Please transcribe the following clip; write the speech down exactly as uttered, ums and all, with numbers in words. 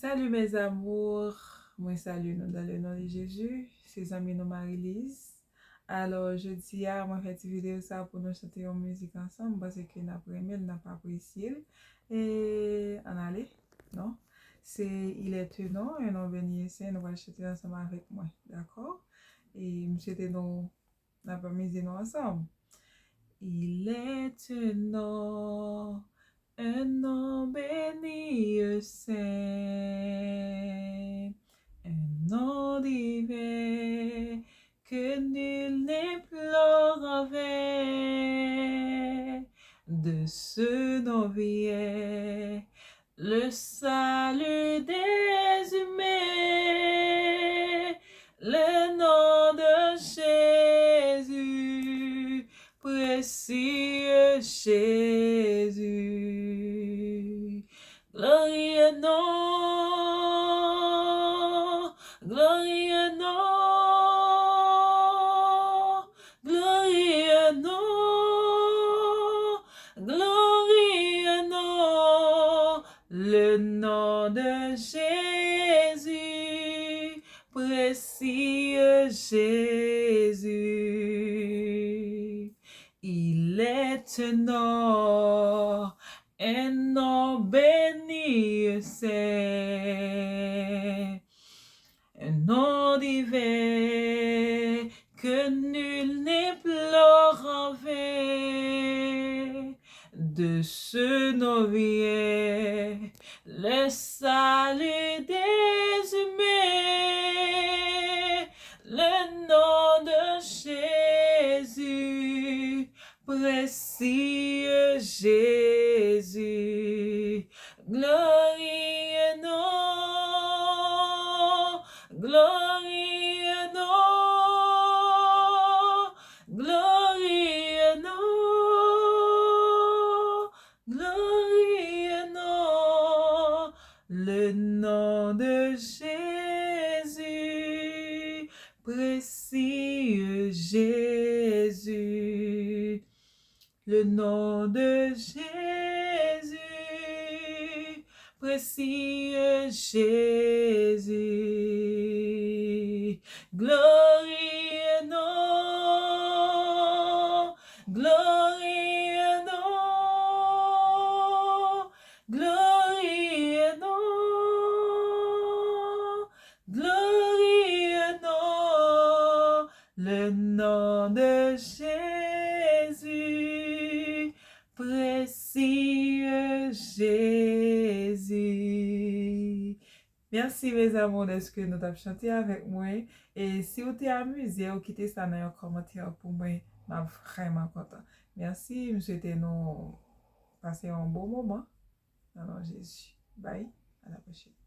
Salut mes amours, mwen salye nou dans le nom de Jésus, se zanmi nou Marie-Lise. Alò, jodi a, mwen fè ti videyo sa pou nou chante yon mizik ansanm, m panse ke n ap renmen l, n ap apresye l. E, ann ale, non? Se Il est un nom, un nom béni et saint, nou pral chante ansanm avèk mwen, dakò? E m swete nou N ap amize nou ansanm. Il est un nom, un nom béni et saint, un nom divin que nul n'implore en vain. De ce nom vient le salut des humains, le nom de Jésus, précieux Jésus. Glorieux nom, glorieux nom, glorieux nom, glorieux nom, le nom de Jésus, précieux Jésus. Il est un nom, un nom béni et saint, un nom divin que nul n'implore en vain. De ce nom vient le salut des humains, le nom de Jésus, précieux Jésus. Glorieux nom, glorieux nom, glorieux nom, glorieux nom, le nom de Jésus, précieux Jésus. Le nom de Jésus, précieux Jésus. Glorieux nom, glorieux nom, glorieux nom, glorieux nom, le nom de Jésus, précieux Jésus. Mèsi mes amours dèske nou t ap chante avèk mwen. E si w te amize w, kite sa nan yon kòmantè pou mwen. M ap vrèman kontan. Mèsi, m swete nou pase yon bon moman. Nan non Jezi. Bye, à la prochaine.